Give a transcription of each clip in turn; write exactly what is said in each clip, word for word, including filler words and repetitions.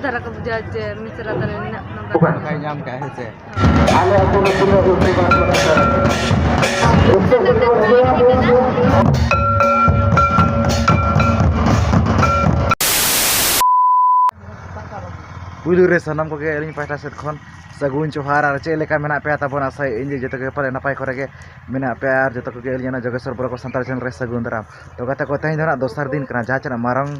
ᱫᱷᱟᱨᱟ ᱠᱚ ᱵᱩᱡᱷᱟᱹᱣᱟ ᱡᱮ ᱢᱤᱥᱨᱟ ᱫᱟᱨᱮ ᱨᱮᱱᱟᱜ ᱱᱚᱝᱠᱟ ᱵᱟᱠᱷᱟᱡ ᱧᱟᱢ ᱠᱟᱜᱼᱟ, ᱦᱮᱸ ᱥᱮ? ᱟᱞᱮ ᱟᱹᱛᱩ ᱨᱮ ᱛᱤᱱᱟᱹᱜ ᱩᱛᱩ ᱵᱟᱝ ᱠᱚ ᱨᱟᱠᱟᱵᱟ᱾ ᱯᱩᱭᱞᱩ ᱨᱮ ᱥᱟᱱᱟᱢ ᱠᱚᱜᱮ ᱟᱹᱞᱤᱧ ᱯᱟᱦᱴᱟ ᱥᱮᱫ ᱠᱷᱚᱱ ᱥᱟᱹᱜᱩᱱ ᱡᱚᱦᱟᱨ᱾ ᱟᱨ ᱪᱮᱫ ᱞᱮᱠᱟ ᱢᱮᱱᱟᱜ ᱯᱮᱭᱟ ᱛᱟᱵᱚᱱ? ᱟᱥᱟᱭᱮᱫ ᱟᱹᱧ ᱡᱮ ᱡᱚᱛᱚ ᱜᱮ ᱯᱟᱞᱮ ᱱᱟᱯᱟᱭ ᱠᱚᱨᱮ ᱜᱮ ᱢᱮᱱᱟᱜ ᱯᱮᱭᱟ᱾ ᱟᱨ ᱡᱚᱛᱚ ᱠᱚᱜᱮ ᱟᱹᱞᱤᱧᱟᱜ ᱚᱱᱟ ᱡᱚᱜᱮᱥᱣᱚᱨ ᱵᱞᱚᱜ ᱥᱟᱱᱛᱟᱲ ᱪᱮᱱᱮᱞ ᱨᱮ ᱥᱟᱹᱜᱩᱱ ᱫᱟᱨᱟᱢ᱾ ᱛᱚ ᱜᱟᱛᱮ ᱠᱚ, ᱛᱮᱦᱮᱧ ᱫᱚ ᱱᱟᱜ ᱫᱚᱥᱟᱨ ᱫᱤᱱ ᱠᱟᱱᱟ, ᱡᱟᱦᱟᱸ ᱪᱮ ᱱᱟᱜ ᱢᱟᱨᱟᱝ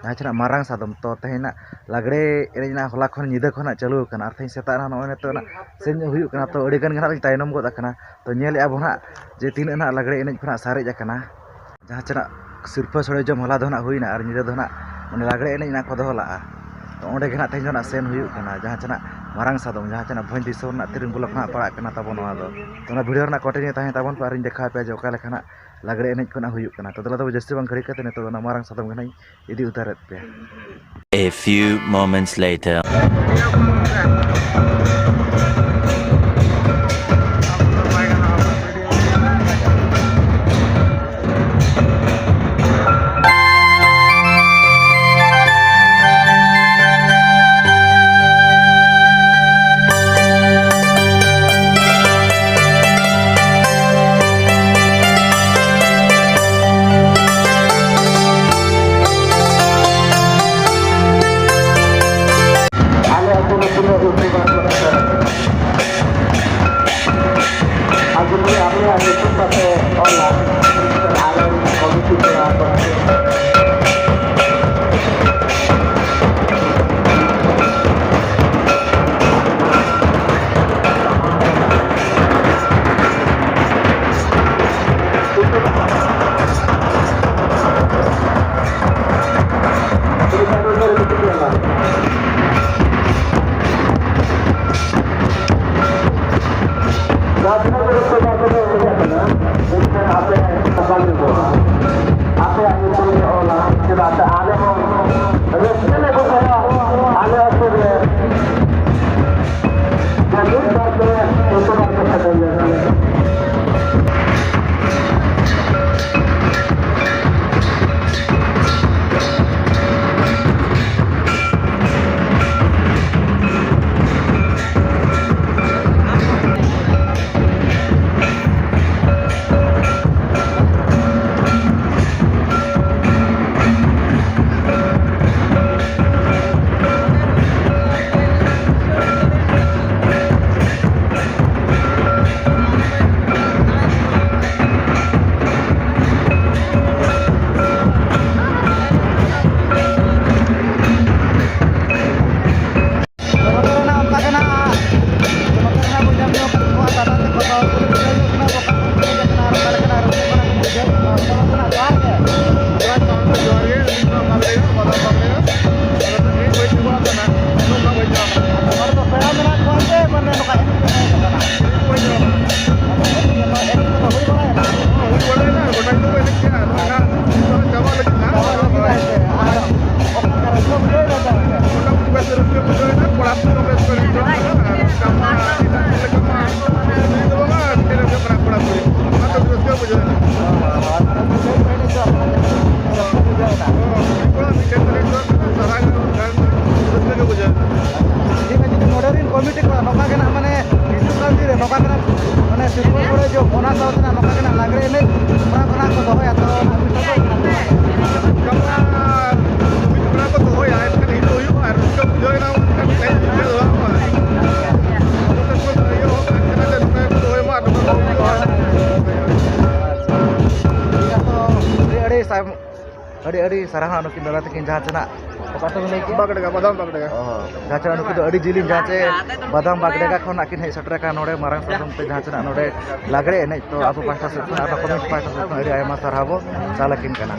ᱡᱟᱦᱟᱸ ᱪᱮ ᱱᱟᱜ ᱢᱟᱨᱟᱝ ᱥᱟᱫᱚᱢ᱾ ᱛᱚ ᱛᱮᱦᱮᱧ ᱱᱟᱜ ᱞᱟᱜᱽᱲᱮ ᱮᱱᱮᱡ ᱱᱟᱜ ᱦᱚᱞᱟ ᱠᱷᱚᱱ, ᱧᱤᱫᱟᱹ ᱠᱷᱚᱱ ᱱᱟᱜ ᱪᱟᱹᱞᱩ ᱟᱠᱟᱱᱟ, ᱟᱨ ᱛᱮᱦᱮᱧ ᱥᱮᱛᱟᱜ ᱨᱮ ᱱᱚᱜᱼᱚᱭ ᱱᱤᱛᱚᱜ ᱱᱟᱜ ᱥᱮᱱ ᱧᱚᱜ ᱦᱩᱭᱩᱜ ᱠᱟᱱᱟ᱾ ᱛᱚ ᱟᱹᱰᱤ ᱜᱟᱱ ᱜᱮ ᱱᱟᱜ ᱞᱤᱧ ᱛᱟᱭᱱᱚᱢ ᱜᱚᱫ ᱟᱠᱟᱱᱟ᱾ ᱛᱚ ᱧᱮᱞᱮᱫᱼᱟ ᱵᱚᱱ ᱦᱟᱸᱜ ᱡᱮ ᱛᱤᱱᱟᱹᱜ ᱱᱟᱜ ᱞᱟᱜᱽᱲᱮ ᱮᱱᱮᱡ ᱠᱷᱚᱱᱟᱜ ᱥᱟᱨᱮᱡ ᱟᱠᱟᱱᱟ, ᱡᱟᱦᱟᱸ ᱪᱮ ᱱᱟᱜ ᱥᱤᱨᱯᱟᱹ ᱥᱳᱲᱮ ᱡᱚᱢ ᱦᱚᱞᱟ ᱫᱚ ᱱᱟᱜ ᱦᱩᱭᱱᱟ, ᱟᱨ ᱧᱤᱫᱟᱹ ᱫᱚ ᱱᱟᱜ ᱢᱟᱱᱮ ᱞᱟᱜᱽᱲᱮ ᱮᱱᱮᱡ ᱱᱟᱜ ᱠᱚ ᱫᱚᱦᱚ ᱞᱟᱜᱼᱟ᱾ ᱛᱚ ᱚᱸᱰᱮ ᱜᱮ ᱱᱟᱜ ᱛᱮᱦᱮᱧ ᱫᱚ ᱱᱟᱜ ᱥᱮᱱ ᱦᱩᱭᱩᱜ ᱠᱟᱱᱟ, ᱡᱟᱦᱟᱸ ᱪᱮ ᱱᱟᱜ ᱢᱟᱨᱟᱝ ᱥᱟᱫᱚᱢ, ᱡᱟᱦᱟᱸ ᱪᱮ ᱱᱟᱜ ᱵᱷᱚᱸᱡᱽ ᱫᱤᱥᱚᱢ ᱨᱮᱱᱟᱜ ᱛᱤᱨᱤᱝ ᱵᱞᱚᱠ ᱱᱟᱜ ᱯᱟᱲᱟᱜ ᱠᱟᱱᱟ ᱛᱟᱵᱚᱱ ᱱᱚᱣᱟ ᱫᱚ᱾ ᱛᱚ ᱚᱱᱟ ᱵᱷᱤᱰᱤᱭᱳ ᱨᱮᱱᱟᱜ ᱠᱚᱱᱴᱤᱱᱤᱭᱩ ᱛᱟᱦᱮᱸ ᱛᱟᱵᱚᱱ ᱯᱮ, ᱟᱨᱤᱧ ᱫᱮᱠᱷᱟᱣ ᱯᱮᱭᱟ ᱡᱮ ᱚᱠᱟ ᱞᱮᱠᱟ ᱱᱟᱜ ᱞᱟᱜᱽᱲᱮ ᱮᱱᱮᱡ ᱠᱷᱚᱱᱟᱜ ᱦᱩᱭᱩᱜ ᱠᱟᱱᱟ᱾ ᱛᱚ ᱫᱮᱞᱟ ᱛᱚᱵᱮ ᱡᱟᱹᱥᱛᱤ ᱵᱟᱝ ᱜᱷᱟᱹᱲᱤ ᱠᱟᱛᱮ ᱱᱤᱛᱚᱜ ᱫᱚ ᱚᱱᱟ ᱢᱟᱨᱟᱝ ᱥᱟᱫᱚᱢ ᱜᱮ ᱱᱟᱜ ᱤᱧ ᱤᱫᱤ ᱩᱛᱟᱹᱨᱮᱫ ᱯᱮᱭᱟ᱾ A few moments later. ᱟᱞᱮ ᱟᱹᱛᱩ ᱨᱮ ᱛᱤᱱᱟᱹᱜ ᱩᱛᱩ ᱵᱟᱝ ᱠᱚ ᱨᱟᱠᱟᱵᱟ? ᱟᱹᱜᱩ ᱯᱮ, ᱟᱯᱮᱭᱟᱜ ᱧᱩᱛᱩᱢ ᱛᱟᱯᱮ ᱚᱞᱟ᱾ ᱟᱞᱮ ᱠᱚᱢᱤᱴᱤ ᱠᱚᱲᱟ ᱠᱚ᱾ ᱛᱚ ᱱᱚᱝᱠᱟ ᱜᱮ ᱱᱟᱜ ᱞᱟᱜᱽᱲᱮ ᱮᱱᱮᱡ ᱦᱮᱯᱨᱟᱣ ᱫᱚ ᱱᱟᱜ ᱠᱚ ᱫᱚᱦᱚᱭᱟ, ᱛᱚ ᱱᱟᱜ ᱵᱤᱥᱚᱭ ᱫᱚ ᱦᱩᱭᱩᱜ ᱠᱟᱱᱟ ᱛᱚ᱾ ᱜᱟᱯᱟ ᱦᱮᱯᱨᱟᱣ ᱠᱚ ᱫᱚᱦᱚᱭᱟ, ᱮᱱᱠᱷᱟᱱ ᱦᱤᱡᱩᱜ ᱦᱩᱭᱩᱜᱼᱟ ᱟᱨ ᱨᱟᱹᱥᱠᱟᱹ ᱵᱩᱡᱷᱟᱹᱣ ᱮᱱᱟ, ᱮᱱᱠᱷᱟᱱ ᱛᱮᱦᱮᱧ ᱧᱤᱫᱟᱹ ᱫᱚ ᱵᱟᱝ᱾ ᱟᱵᱚ ᱛᱮᱠᱚ ᱤᱭᱟᱹ ᱦᱚᱸ ᱛᱟᱦᱮᱱ ᱠᱟᱱᱟ ᱡᱮ ᱱᱚᱝᱠᱟ ᱜᱮᱠᱚ ᱫᱚᱦᱚᱭ ᱢᱟ ᱟᱨ ᱱᱚᱝᱠᱟ ᱠᱚ ᱦᱩᱭᱩᱜᱼᱟ᱾ ᱟᱹᱰᱤ ᱟᱹᱰᱤ ᱥᱟᱭ-, ᱟᱹᱰᱤ ᱟᱹᱰᱤ ᱥᱟᱨᱦᱟᱣ ᱱᱩᱠᱤᱱ ᱫᱟᱫᱟ ᱛᱟᱹᱠᱤᱱ ᱡᱟᱦᱟᱸ ᱪᱮ ᱱᱟᱜ ᱚᱠᱟ ᱛᱮᱵᱮᱱ ᱞᱟᱹᱭ ᱠᱮᱜᱼᱟ? ᱵᱟᱜᱽᱰᱮᱜᱟ, ᱵᱟᱫᱟᱢ ᱵᱟᱜᱽᱰᱮᱜᱟ᱾ ᱚ, ᱡᱟᱦᱟᱸ ᱪᱮ ᱱᱩᱠᱩ ᱫᱚ ᱟᱹᱰᱤ ᱡᱤᱞᱤᱧ ᱡᱟᱦᱟᱸ ᱪᱮ ᱵᱟᱫᱟᱢ ᱵᱟᱜᱽᱰᱮᱜᱟ ᱠᱷᱚᱱ ᱟᱹᱠᱤᱱ ᱦᱮᱡ ᱥᱮᱴᱮᱨ ᱟᱠᱟᱱ ᱱᱚᱰᱮ ᱢᱟᱨᱟᱝ ᱥᱟᱫᱚᱢ ᱛᱮ ᱡᱟᱦᱟᱸ ᱪᱮ ᱱᱟᱜ ᱱᱚᱰᱮ ᱞᱟᱜᱽᱲᱮ ᱮᱱᱮᱡ᱾ ᱛᱚ ᱟᱵᱚ ᱯᱟᱦᱴᱟ ᱥᱮᱫ ᱠᱷᱚᱱ ᱟᱨ ᱠᱚᱢᱤᱴᱤ ᱯᱟᱦᱴᱟ ᱥᱮᱫ ᱠᱷᱚᱱ ᱟᱹᱰᱤ ᱟᱭᱢᱟ ᱥᱟᱨᱦᱟᱣ ᱵᱚ ᱪᱟᱞ ᱟᱹᱠᱤᱱ ᱠᱟᱱᱟ᱾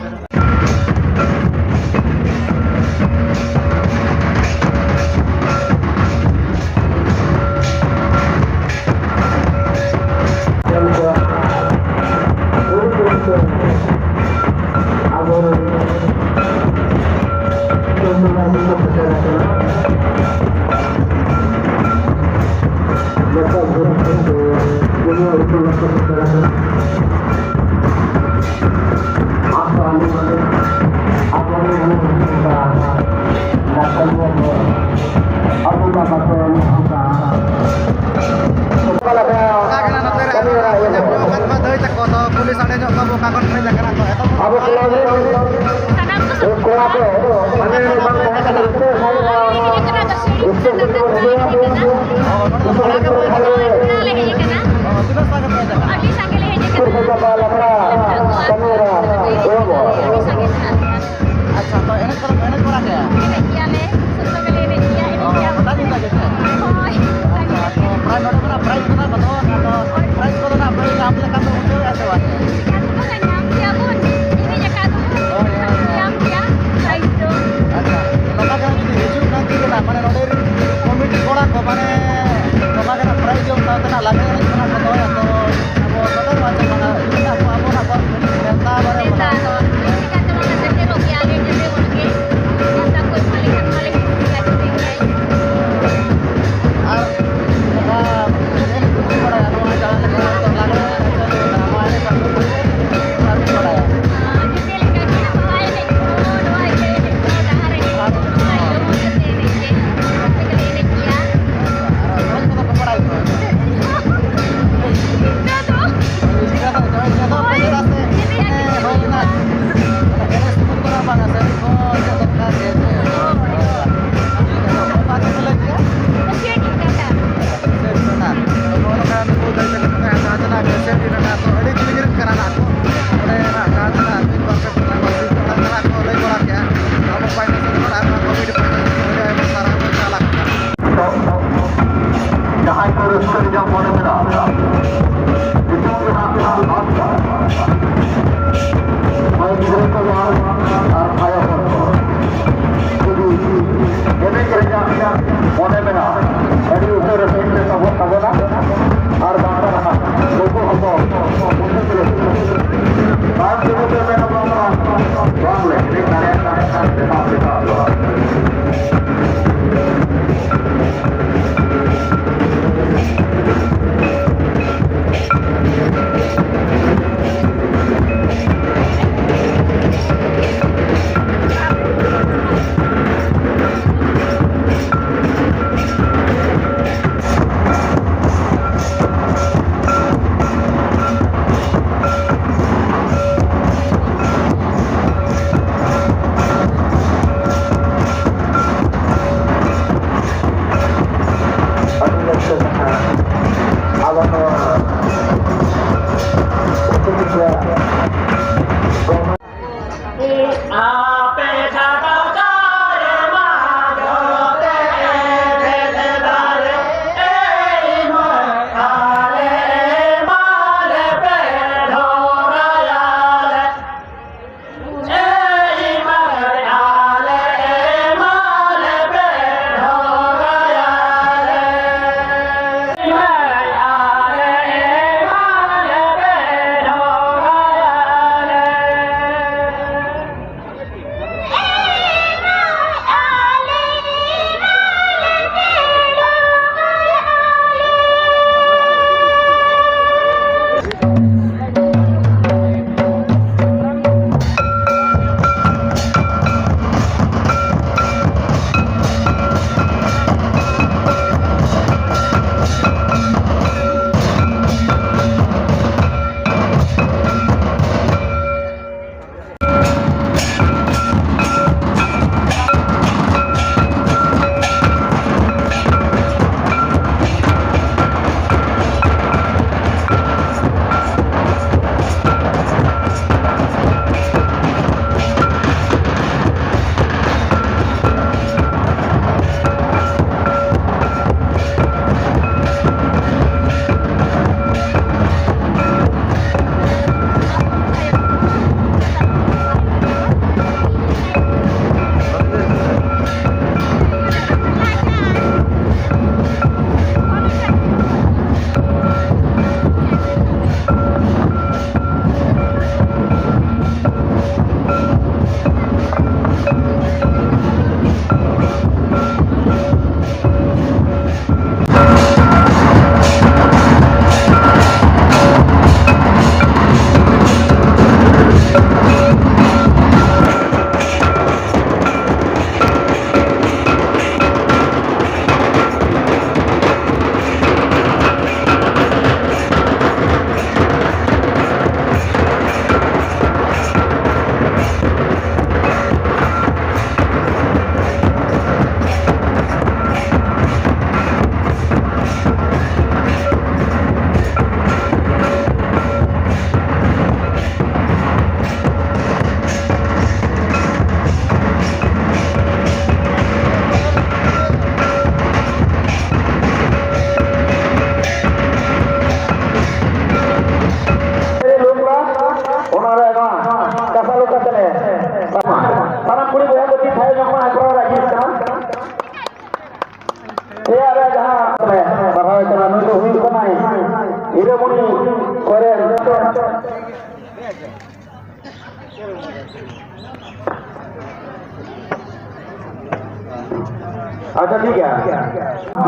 ᱟᱪᱪᱷᱟ, ᱴᱷᱤᱠ ᱜᱮᱭᱟ᱾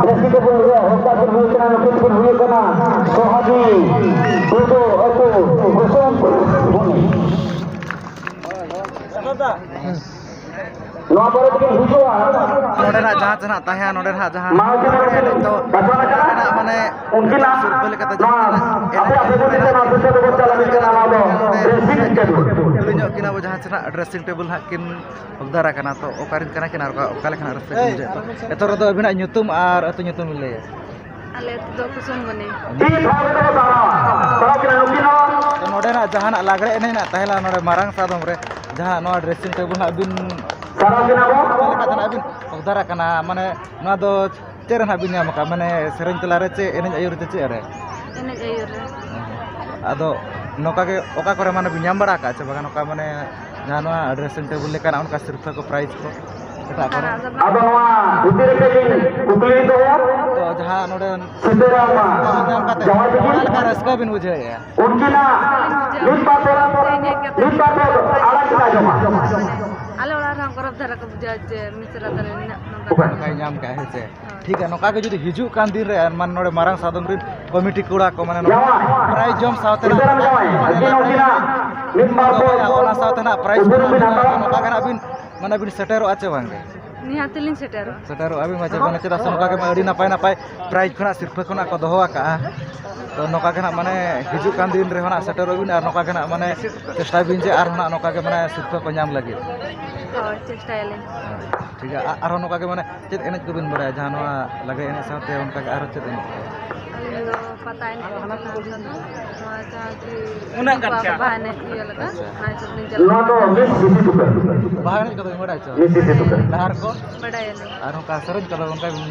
ᱡᱟᱹᱥᱛᱤ ᱫᱚ ᱵᱚᱱ ᱞᱟᱹᱭᱟ, ᱦᱚᱨᱛᱟ ᱠᱚ ᱦᱩᱭᱩᱜ ᱠᱟᱱᱟ, ᱱᱩᱠᱤᱱ ᱠᱤᱱ ᱦᱩᱭᱩᱜ ᱠᱟᱱᱟ ᱥᱚᱦᱟᱜᱤ ᱴᱩᱰᱩ ᱟᱹᱛᱩ ᱜᱩᱥᱩᱢ ᱵᱩᱱᱤ᱾ ᱱᱚᱣᱟ ᱯᱚᱨᱮ ᱛᱮᱠᱤᱱ ᱦᱤᱡᱩᱜᱼᱟ᱾ ᱱᱚᱰᱮᱱᱟᱜ ᱡᱟᱦᱟᱸ ᱛᱤᱱᱟᱹᱜ ᱛᱟᱦᱮᱸ, ᱱᱚᱰᱮᱱᱟᱜ ᱡᱟᱦᱟᱸ ᱢᱟᱹᱡᱷᱤ ᱢᱚᱬᱮ ᱠᱤᱱ ᱱᱤᱛᱚᱜ ᱵᱟᱪᱷᱟᱣ ᱟᱠᱟᱱᱟ᱾ ᱱᱚᱰᱮᱱᱟᱜ ᱢᱟᱱᱮ ᱩᱱᱠᱤᱱᱟᱜ ᱥᱤᱨᱯᱟᱹ ᱞᱮᱠᱟᱛᱮ ᱱᱚᱣᱟ ᱡᱟᱦᱟᱸ ᱛᱤᱱᱟᱹᱜ ᱟᱯᱮᱭᱟᱜ ᱥᱤᱨᱯᱟᱹ ᱛᱮ ᱱᱚᱣᱟ ᱥᱤᱨᱯᱟᱹ ᱫᱚᱵᱚᱱ ᱪᱟᱞ ᱟᱹᱜᱩᱭ ᱠᱟᱱᱟ, ᱱᱚᱣᱟ ᱫᱚ ᱱᱚᱰᱮ dressing table᱾ ᱠᱩᱞᱤ ᱧᱚᱜ ᱠᱤᱱᱟ ᱵᱚ, ᱡᱟᱦᱟᱸ ᱪᱮ ᱱᱟᱜ dressing table ᱦᱟᱸᱜ ᱠᱤᱱ ᱦᱚᱠᱫᱟᱨ ᱟᱠᱟᱱᱟ, ᱛᱚ ᱚᱠᱟᱨᱮᱱ ᱠᱟᱱᱟ ᱠᱤᱱ ᱟᱨ ᱚᱠᱟ, ᱚᱠᱟ ᱞᱮᱠᱟᱱᱟᱜ ᱨᱟᱹᱥᱠᱟᱹ ᱠᱤᱱ ᱵᱩᱡᱷᱟᱹᱣᱮᱫ? ᱛᱚ ᱮᱛᱚᱦᱚᱵ ᱨᱮᱫᱚ ᱟᱹᱵᱤᱱᱟᱜ ᱧᱩᱛᱩᱢ ᱟᱨ ᱟᱹᱛᱩ ᱧᱩᱛᱩᱢ ᱵᱤᱱ ᱞᱟᱹᱭᱟ᱾ ᱟᱞᱮ ᱟᱹᱛᱩ ᱫᱚ ᱠᱩᱥᱩᱢᱵᱚᱱᱤ᱾ ᱛᱤ ᱛᱷᱟᱯ ᱨᱮᱫᱚ ᱫᱟᱬᱟ ᱥᱟᱨᱟ ᱠᱤᱱᱟ ᱱᱩᱠᱤᱱ ᱦᱚᱸ᱾ ᱛᱚ ᱱᱚᱰᱮᱱᱟᱜ ᱡᱟᱦᱟᱱᱟᱜ ᱞᱟᱜᱽᱲᱮ ᱮᱱᱮᱡ ᱨᱮᱱᱟᱜ ᱛᱟᱦᱮᱸ ᱞᱮᱱᱟ ᱱᱚᱰᱮ ᱢᱟᱨᱟᱝ ᱥᱟᱫᱚᱢ ᱨᱮ, ᱡᱟᱦᱟᱸ ᱱᱚᱣᱟ dressing table ᱦᱟᱸᱜ ᱵᱤᱱ ᱥᱟᱨᱟ ᱠᱤᱱᱟ ᱵᱚ᱾ ᱪᱮᱫ ᱞᱮᱠᱟ ᱛᱮ ᱱᱟᱜ ᱵᱤᱱ ᱦᱚᱠᱫᱟᱨ ᱟᱠᱟᱱᱟ, ᱢᱟᱱᱮ ᱱᱚᱣᱟ ᱫᱚ ᱪᱮᱫ ᱨᱮ ᱱᱟᱜ ᱵᱤᱱ ᱧᱟᱢ ᱟᱠᱟᱫ, ᱢᱟᱱᱮ ᱥᱮᱨᱮᱧ ᱛᱟᱞᱟ ᱨᱮ ᱪᱮ ᱮᱱᱮᱡ ᱟᱹᱭᱩᱨ ᱨᱮ ᱪᱮ ᱪᱮᱫ ᱨᱮ? ᱮᱱᱮᱡ ᱟᱹᱭᱩᱨ ᱨᱮ᱾ ᱟᱫᱚ ᱱᱚᱝᱠᱟ ᱜᱮ ᱚᱠᱟ ᱠᱚᱨᱮ ᱢᱟᱱᱮ ᱵᱤᱱ ᱧᱟᱢ ᱵᱟᱲᱟ ᱟᱠᱟᱫ ᱪᱮ ᱵᱟᱝᱟ, ᱱᱚᱝᱠᱟ ᱢᱟᱱᱮ ᱡᱟᱦᱟᱸ ᱱᱚᱣᱟ dressing table ᱞᱮᱠᱟᱱᱟᱜ ᱚᱱᱠᱟ ᱥᱤᱨᱯᱟᱹ ᱠᱚ, prize ᱠᱚ ᱮᱴᱟᱜ ᱠᱚᱨᱮ? ᱚᱱᱠᱟᱱᱟᱜ ᱫᱚ ᱵᱟᱝ᱾ ᱟᱫᱚ ᱱᱚᱣᱟ ᱵᱷᱤᱛᱤᱨ ᱨᱮ ᱠᱟᱹᱡ ᱞᱤᱧ ᱠᱩᱠᱞᱤ ᱫᱚᱦᱚᱭᱟ᱾ ᱛᱚ ᱡᱟᱦᱟᱸ ᱱᱚᱰᱮ ᱥᱤᱛᱟᱹᱨᱟᱢ ᱧᱟᱢ ᱠᱟᱛᱮ ᱡᱟᱶᱟᱭ ᱛᱤᱠᱤᱱ ᱚᱠᱟ ᱞᱮᱠᱟ ᱨᱟᱹᱥᱠᱟᱹ ᱵᱤᱱ ᱵᱩᱡᱷᱟᱹᱣᱮᱫᱼᱟ? ᱩᱱᱠᱤᱱᱟᱜ ᱢᱤᱫ ᱵᱟᱨ ᱯᱚᱫ, ᱢᱤᱫ ᱵᱟᱨ ᱯᱚᱫ ᱟᱲᱟᱝ ᱠᱤᱱ ᱟᱸᱡᱚᱢᱟ᱾ ᱟᱞᱮ ᱚᱲᱟᱜ ᱨᱮᱦᱚᱸ ᱜᱚᱨᱚᱵᱽ ᱫᱷᱟᱨᱟ ᱠᱚ ᱵᱩᱡᱷᱟᱹᱣᱟ ᱡᱮ ᱢᱤᱥᱨᱟ ᱛᱟᱞᱮ ᱱᱤᱱᱟᱹᱜ ᱱᱚᱝᱠᱟ ᱚᱠᱚᱭ? ᱱᱚᱝᱠᱟᱭ ᱧᱟᱢ ᱠᱟᱜᱼᱟ, ᱦᱮᱸ ᱥᱮ? ᱴᱷᱤᱠ ᱜᱮᱭᱟ, ᱱᱚᱝᱠᱟ ᱜᱮ ᱡᱩᱫᱤ ᱦᱤᱡᱩᱜ ᱠᱟᱱ ᱫᱤᱱ ᱨᱮ ᱢᱟᱱᱮ ᱱᱚᱰᱮ ᱢᱟᱨᱟᱝ ᱥᱟᱫᱚᱢ ᱨᱤᱱ ᱠᱚᱢᱤᱴᱤ ᱠᱚᱲᱟ ᱠᱚ ᱢᱟᱱᱮ ᱱᱚᱣᱟ ᱡᱟᱶᱟᱭ, prize ᱡᱚᱢ ᱥᱟᱶᱛᱮ ᱱᱟᱜ ᱥᱤᱛᱟᱹᱨᱟᱢ ᱡᱟᱶᱟᱭ, ᱟᱹᱠᱤᱱ ᱩᱱᱠᱤᱱᱟᱜ ᱢᱤᱫ ᱵᱟᱨ ᱯᱚᱫ ᱚᱱᱟ ᱥᱟᱶᱛᱮ ᱱᱟᱜ prize ᱩᱯᱨᱩᱢ ᱵᱤᱱ ᱦᱟᱛᱟᱣᱟ᱾ ᱱᱚᱝᱠᱟ ᱜᱮ ᱱᱟᱜ ᱵᱤᱱ ᱢᱟᱱᱮ ᱵᱤᱱ ᱥᱮᱴᱮᱨᱚᱜᱼᱟ ᱪᱮ ᱵᱟᱝ ᱜᱮ? ᱱᱤᱦᱟᱹᱛ ᱞᱤᱧ ᱥᱮᱴᱮᱨᱚᱜᱼᱟ᱾ ᱥᱮᱴᱮᱨᱚᱜ ᱟᱹᱵᱤᱱ ᱢᱟᱪᱮᱫ ᱵᱟᱝ, ᱪᱮᱫᱟᱜ ᱥᱮ ᱱᱚᱝᱠᱟ ᱜᱮ ᱢᱟ ᱟᱹᱰᱤ ᱱᱟᱯᱟᱭ ᱱᱟᱯᱟᱭ prize ᱠᱷᱚᱱᱟᱜ, ᱥᱤᱨᱯᱟᱹ ᱠᱷᱚᱱᱟᱜ ᱠᱚ ᱫᱚᱦᱚ ᱟᱠᱟᱜᱼᱟ᱾ ᱛᱚ ᱱᱚᱝᱠᱟ ᱜᱮ ᱱᱟᱜ ᱢᱟᱱᱮ ᱦᱤᱡᱩᱜ ᱠᱟᱱ ᱫᱤᱱ ᱨᱮᱦᱚᱸ ᱱᱟᱜ ᱥᱮᱴᱮᱨᱚᱜ ᱵᱤᱱ ᱟᱨ ᱱᱚᱝᱠᱟ ᱜᱮ ᱱᱟᱜ ᱢᱟᱱᱮ ᱪᱮᱥᱴᱟᱭ ᱵᱤᱱ ᱡᱮ ᱟᱨᱦᱚᱸ ᱱᱟᱜ ᱱᱚᱝᱠᱟ ᱜᱮ ᱢᱟᱱᱮ ᱥᱤᱨᱯᱟᱹ ᱠᱚ ᱧᱟᱢ ᱞᱟᱹᱜᱤᱫ᱾ ᱦᱳᱭ, ᱪᱮᱥᱴᱟᱭᱟᱞᱤᱧ᱾ ᱴᱷᱤᱠ ᱜᱮᱭᱟ, ᱟ-, ᱟᱨᱦᱚᱸ ᱱᱚᱝᱠᱟ ᱜᱮ ᱢᱟᱱᱮ ᱪᱮᱫ ᱮᱱᱮᱡ ᱠᱚᱵᱤᱱ ᱵᱟᱲᱟᱭᱟ ᱡᱟᱦᱟᱸ ᱱᱚᱣᱟ ᱞᱟᱜᱽᱲᱮ ᱮᱱᱮᱡ ᱥᱟᱶᱛᱮ ᱚᱱᱠᱟ ᱜᱮ ᱟᱨᱦᱚᱸ ᱪᱮᱫ ᱮᱱᱮᱡ ᱠᱚ? ᱟᱹᱞᱤᱧ ᱫᱚ ᱯᱟᱛᱟ ᱮᱱᱮᱡ ᱞᱤᱧ ᱪᱟᱞᱟᱣ ᱟᱠᱟᱱᱟ, ᱱᱚᱣᱟ ᱡᱟᱦᱟᱸ ᱠᱤ ᱩᱱᱟᱹᱜ ᱵᱟᱦᱟ ᱠᱟᱛᱷᱟ᱾ ᱵᱟᱦᱟ ᱮᱱᱮᱡ ᱤᱭᱟᱹ ᱞᱮᱠᱟ, ᱟᱪᱪᱷᱟ᱾ ᱚᱱᱟ ᱦᱤᱥᱟᱹᱵ ᱞᱤᱧ ᱪᱟᱞᱟᱣ ᱱᱚᱣᱟ ᱫᱚ ᱟᱠᱟᱱᱟ᱾ ᱢᱤᱥ ᱵᱤᱥᱤ ᱛᱩᱠᱟᱹ᱾ ᱵᱟᱦᱟ ᱮᱱᱮᱡ ᱠᱚᱫᱚ ᱵᱤᱱ ᱵᱟᱲᱟᱭᱟ ᱪᱮ? ᱢᱤᱥ ᱵᱤᱥᱤ ᱛᱩᱠᱟᱹ᱾ ᱰᱟᱦᱟᱨ ᱠᱚ? ᱵᱟᱰᱟᱭᱟᱞᱤᱧ᱾ ᱟᱨ ᱚᱱᱠᱟ ᱥᱮᱨᱮᱧ ᱠᱚᱫᱚ ᱚᱱᱠᱟ ᱵᱤᱱ,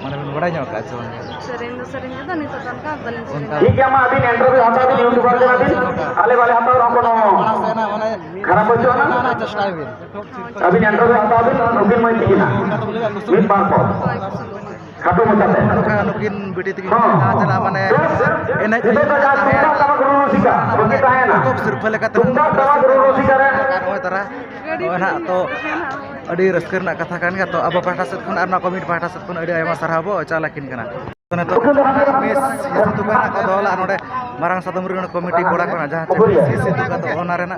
ᱢᱟᱱᱮ ᱵᱤᱱ ᱵᱟᱲᱟᱭ ᱧᱚᱜ ᱟᱠᱟᱫ ᱪᱮ ᱵᱟᱝ? ᱥᱮᱨᱮᱧ ᱫᱚ ᱥᱮᱨᱮᱧ ᱠᱚᱫᱚ ᱱᱤᱛᱚᱜ ᱫᱚ ᱚᱱᱠᱟ ᱵᱟᱹᱞᱤᱧ ᱚᱱᱠᱟ ᱥᱮᱨᱮᱧᱟ᱾ ᱴᱷᱤᱠ ᱜᱮᱭᱟ, ᱢᱟ ᱟᱹᱵᱤᱱ interview ᱦᱟᱛᱟᱣ ᱵᱤᱱ, YouTuber ᱠᱟᱱᱟ ᱵᱤᱱ᱾ ᱟᱞᱮ ᱵᱟᱞᱮ ᱦᱟᱛᱟᱣ ᱨᱮᱦᱚᱸ ᱠᱳᱱᱳ ᱢᱟᱲᱟᱝ ᱥᱮᱫ ᱱᱟᱜ ᱢᱟᱱᱮ ᱠᱷᱟᱨᱟᱯ ᱵᱟᱹᱪᱩᱜ ᱟᱱᱟ᱾ ᱚᱱᱟ ᱪᱮᱥᱴᱟᱭ ᱵᱤᱱ᱾ ᱟᱹᱵᱤᱱ interview ᱦᱟᱛᱟᱣ ᱵᱤᱱ, ᱱᱩᱠᱤᱱ ᱢᱟᱹᱭ ᱛᱤᱠᱤᱱᱟ᱾ ᱢᱤᱫ ᱵᱟᱨ ᱯᱚᱫ᱾ ᱠᱷᱟᱴᱚ ᱢᱟᱪᱷᱟᱛᱮ᱾ ᱱᱚᱝᱠᱟ ᱱᱩᱠᱤᱱ ᱵᱤᱴᱤ ᱛᱤᱠᱤᱱ ᱦᱚᱸ᱾ ᱡᱟᱦᱟᱸ ᱪᱟᱞᱟᱜ ᱢᱟᱱᱮ ᱵᱮᱥ᱾ ᱮᱱᱮᱡ ᱱᱤᱛᱚᱜ ᱫᱚ ᱡᱟᱦᱟᱸ ᱛᱟᱦᱮᱸ ᱛᱩᱢᱫᱟᱜ ᱴᱟᱢᱟᱠ ᱨᱩ ᱨᱩᱥᱤᱠᱟ, ᱵᱟᱹᱠᱤ ᱯᱚᱛᱚᱵ ᱥᱤᱨᱯᱷᱟᱹ ᱞᱮᱠᱟᱛᱮ ᱱᱚᱜᱼᱚᱭ ᱛᱟᱨᱟ ᱱᱚᱜᱼᱚᱭ ᱱᱟᱦᱟᱜ ᱛᱚ ᱟᱹᱰᱤ ᱨᱟᱹᱥᱠᱟᱹ ᱨᱮᱱᱟᱜ ᱠᱟᱛᱷᱟ ᱠᱟᱱ ᱜᱮᱭᱟ᱾ ᱛᱚ ᱟᱵᱚ ᱯᱟᱦᱴᱟ ᱥᱮᱫ ᱠᱷᱚᱱ ᱟᱨ ᱱᱚᱣᱟ ᱠᱚᱢᱤᱴᱤ ᱯᱟᱦᱴᱟ ᱥᱮᱫ ᱠᱷᱚᱱ ᱟᱹᱰᱤ ᱟᱭᱢᱟ ᱥᱟᱨᱦᱟᱣ ᱵᱚ ᱪᱟᱞ ᱟᱹᱠᱤᱱ ᱠᱟᱱᱟ᱾ ᱱᱤᱛᱚᱜ ᱢᱤᱥ ᱦᱤᱥᱤ ᱛᱟᱠᱚ ᱦᱟᱸᱜ ᱠᱚ ᱫᱚᱦᱚ ᱞᱮᱫᱼᱟ ᱱᱚᱰᱮ ᱢᱟᱨᱟᱝ ᱥᱟᱫᱚᱢ ᱨᱮᱱ ᱠᱚᱢᱤᱴᱤ ᱠᱚᱲᱟ ᱠᱚ ᱦᱟᱸᱜ, ᱡᱟᱦᱟᱸ ᱪᱮ ᱢᱤᱥ ᱦᱤᱥᱤ ᱛᱟᱠᱚ ᱫᱚ ᱚᱱᱟ ᱨᱮᱱᱟᱜ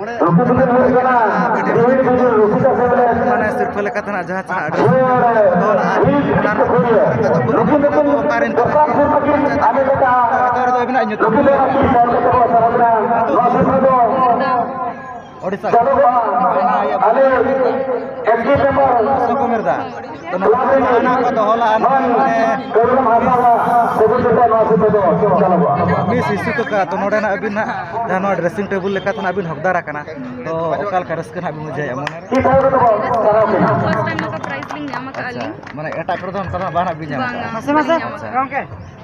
ᱢᱟᱱᱮ ᱥᱤᱨᱯᱷᱟᱹ ᱞᱮᱠᱟᱛᱮ ᱦᱟᱸᱜ ᱡᱟᱦᱟᱸ ᱪᱮ ᱦᱟᱸᱜ ᱟᱹᱰᱤ ᱨᱟᱹᱥᱠᱟᱹ ᱠᱚ ᱫᱚᱦᱚ ᱞᱮᱫᱼᱟ, ᱚᱱᱟ ᱨᱮᱱᱟᱜ ᱠᱟᱛᱷᱟ ᱠᱚ ᱠᱩᱞᱤ ᱠᱚ ᱚᱠᱟ ᱨᱮᱱ ᱠᱟᱱᱟ ᱠᱚ? ᱟᱪᱪᱷᱟ, ᱟᱹᱵᱤᱱᱟᱜ ᱧᱩᱛᱩᱢ ᱫᱚ? ᱟᱹᱛᱩ ᱫᱚ? ᱳᱰᱤᱥᱟ᱾ ᱚᱥᱳᱠ ᱢᱮᱨᱫᱟ᱾ ᱛᱚ ᱱᱚᱣᱟ ᱡᱟᱦᱟᱱᱟᱜ ᱠᱚ ᱫᱚᱦᱚ ᱞᱟᱜᱼᱟ, ᱱᱚᱣᱟ ᱢᱟᱱᱮ ᱢᱤᱥ ᱦᱤᱥᱤ ᱛᱟᱠᱚ, ᱛᱚ ᱱᱚᱰᱮᱱᱟᱜ ᱟᱹᱵᱤᱱ ᱦᱟᱸᱜ ᱡᱟᱦᱟᱸ ᱱᱚᱣᱟ ᱰᱨᱮᱥᱤᱝ ᱴᱮᱵᱩᱞ ᱞᱮᱠᱟᱛᱮ ᱱᱟᱜ ᱵᱤᱱ ᱦᱚᱠᱫᱟᱨ ᱟᱠᱟᱱᱟ, ᱛᱚ ᱚᱠᱟ ᱞᱮᱠᱟ ᱨᱟᱹᱥᱠᱟᱹ ᱱᱟᱜ ᱵᱤᱱ ᱵᱩᱡᱷᱟᱹᱣᱮᱫᱼᱟ ᱢᱚᱱᱮ ᱨᱮ? ᱯᱷᱟᱥᱴ ᱴᱟᱭᱤᱢ ᱱᱚᱝᱠᱟ ᱯᱨᱟᱭᱤᱡᱽ ᱞᱤᱧ ᱧᱟᱢ ᱟᱠᱟᱫᱼᱟ ᱟᱪᱪᱷᱟ, ᱞᱤᱧ᱾ ᱢᱟᱱᱮ ᱮᱴᱟᱜ ᱠᱚᱨᱮ ᱫᱚ ᱚᱱᱠᱟ ᱫᱚ ᱵᱟᱝ ᱱᱟᱜ ᱵᱤᱱ ᱧᱟᱢ ᱵᱟᱝᱟ᱾ ᱟᱠᱟᱫᱼᱟ? ᱟᱪᱪᱷᱟ᱾ ᱵᱟᱹᱞᱤᱧ ᱧᱟᱢ ᱟᱪᱪᱷᱟ᱾ ᱟᱠᱟᱫᱼᱟ᱾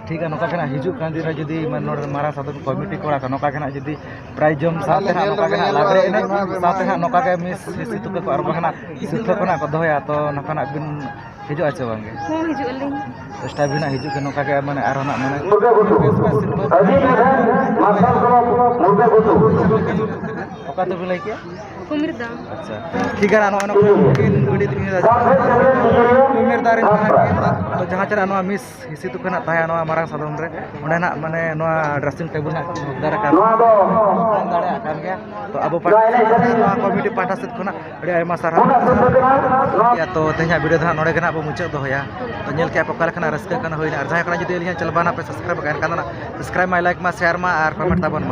ᱴᱷᱤᱠ ᱜᱮᱭᱟ, ᱱᱚᱝᱠᱟ ᱜᱮ ᱱᱟᱜ ᱦᱤᱡᱩᱜ ᱠᱟᱱ ᱫᱤᱱ ᱨᱮ ᱡᱩᱫᱤ ᱢᱟᱱᱮ ᱱᱚᱰᱮ ᱢᱟᱨᱟᱝ ᱥᱟᱫᱚᱢ ᱠᱚᱢᱤᱴᱤ ᱠᱚᱲᱟ ᱠᱚ ᱱᱚᱝᱠᱟ ᱜᱮ ᱱᱟᱜ ᱡᱩᱫᱤ ᱯᱨᱟᱭᱤᱡᱽ ᱡᱚᱢ ᱥᱟᱶᱛᱮ ᱱᱟᱜ ᱱᱚᱝᱠᱟ ᱜᱮ ᱱᱟᱜ ᱞᱟᱜᱽᱲᱮ ᱮᱱᱮᱡ ᱥᱟᱶᱛᱮ ᱱᱟᱜ ᱱᱚᱝᱠᱟ ᱜᱮ ᱢᱤᱥ ᱦᱤᱥᱤ ᱛᱟᱠᱚ ᱠᱚ ᱟᱨ ᱵᱟᱝ ᱱᱟᱜ ᱥᱤᱨᱯᱷᱟᱹ ᱠᱚ ᱱᱟᱜ ᱠᱚ ᱫᱚᱦᱚᱭᱟ, ᱛᱚ ᱱᱚᱝᱠᱟ ᱱᱟᱜ ᱵᱤᱱ ᱦᱤᱡᱩᱜᱼᱟ ᱪᱮ ᱵᱟᱝ ᱜᱮ? ᱦᱚᱸ, ᱦᱤᱡᱩᱜ ᱟᱹᱞᱤᱧ᱾ ᱪᱮᱥᱴᱟᱭ ᱵᱤᱱ ᱱᱟᱜ ᱦᱤᱡᱩᱜ ᱜᱮ ᱱᱚᱝᱠᱟ ᱜᱮ ᱢᱟᱱᱮ ᱟᱨᱦᱚᱸ ᱱᱟᱜ ᱢᱟᱱᱮ ᱵᱮᱥ ᱵᱮᱥ ᱥᱤᱨᱯᱷᱟᱹ ᱠᱚ ᱚᱠᱟ ᱛᱮᱵᱤᱱ ᱞᱟᱹᱭ ᱠᱮᱜᱼᱟ? ᱠᱩᱢᱤᱨ ᱫᱟ᱾ ᱟᱪᱪᱷᱟ, ᱴᱷᱤᱠ ᱜᱮᱭᱟ, ᱱᱚᱜᱼᱚᱭ ᱱᱚᱝᱠᱟ ᱩᱱᱠᱤᱱ ᱵᱤᱰᱤ ᱛᱟᱹᱠᱤᱱ ᱠᱩᱢᱤᱨ ᱫᱟ ᱨᱮᱱ ᱠᱟᱱᱟ ᱠᱤᱱ᱾ ᱛᱚ ᱡᱟᱦᱟᱸ ᱪᱮ ᱱᱟᱜ ᱱᱚᱣᱟ ᱢᱤᱥ ᱦᱤᱥᱤ ᱛᱟᱠᱚ ᱱᱟᱜ ᱛᱟᱦᱮᱸ ᱱᱚᱣᱟ ᱢᱟᱨᱟᱝ ᱥᱟᱫᱚᱢ ᱨᱮ, ᱚᱸᱰᱮ ᱱᱟᱜ ᱢᱟᱱᱮ ᱱᱚᱣᱟ ᱰᱨᱮᱥᱤᱝ ᱴᱮᱵᱩᱞ ᱱᱟᱜ ᱠᱤᱱ ᱦᱚᱠᱫᱟᱨ ᱟᱠᱟᱫ ᱱᱚᱣᱟ ᱫᱚ ᱢᱮᱱ ᱫᱟᱲᱮᱭᱟᱜ ᱠᱟᱱ ᱜᱮᱭᱟ᱾ ᱛᱚ ᱟᱵᱚ ᱯᱟᱦᱴᱟ ᱥᱮᱫ ᱠᱷᱚᱱᱟᱜ, ᱱᱚᱣᱟ ᱠᱚᱢᱤᱴᱤ ᱯᱟᱦᱴᱟ ᱥᱮᱫ ᱠᱷᱚᱱᱟᱜ ᱟᱹᱰᱤ ᱟᱭᱢᱟ ᱥᱟᱨᱦᱟᱣ᱾ ᱴᱷᱤᱠ ᱜᱮᱭᱟ, ᱛᱚ ᱛᱮᱦᱮᱧᱟᱜ ᱵᱷᱤᱰᱤᱭᱳ ᱫᱚ ᱦᱟᱸᱜ ᱱᱚᱰᱮ ᱜᱮ ᱱᱟᱜ ᱵᱚ ᱢᱩᱪᱟᱹᱫ ᱫᱚᱦᱚᱭᱟ᱾ ᱛᱚ ᱧᱮᱞ ᱠᱮᱜᱼᱟ ᱯᱮ ᱚᱠᱟ ᱞᱮᱠᱟᱱᱟᱜ ᱨᱟᱹᱥᱠᱟᱹ ᱠᱟᱱᱟ ᱦᱩᱭᱱᱟ, ᱟᱨ ᱡᱟᱦᱟᱸᱭ ᱠᱚ ᱱᱟᱜ ᱡᱩᱫᱤ ᱟᱹᱞᱤᱧᱟᱜ ᱪᱮᱱᱮᱞ ᱵᱟᱝ ᱱᱟᱜ ᱯᱮ ᱥᱟᱵᱥᱠᱨᱟᱭᱤᱵ ᱟᱠᱟᱫ, ᱮᱱᱠᱷᱟᱱ ᱫᱚ ᱱᱟᱜ ᱥᱟᱵᱥᱠᱨᱟᱭᱤᱵ ᱢᱟ, ᱞᱟᱭᱤᱠ ᱢᱟ, ᱥᱮᱭᱟᱨ ᱢᱟ ᱟᱨ ᱠᱚᱢᱮᱱᱴ ᱛᱟᱵᱚᱱ ᱢᱟ᱾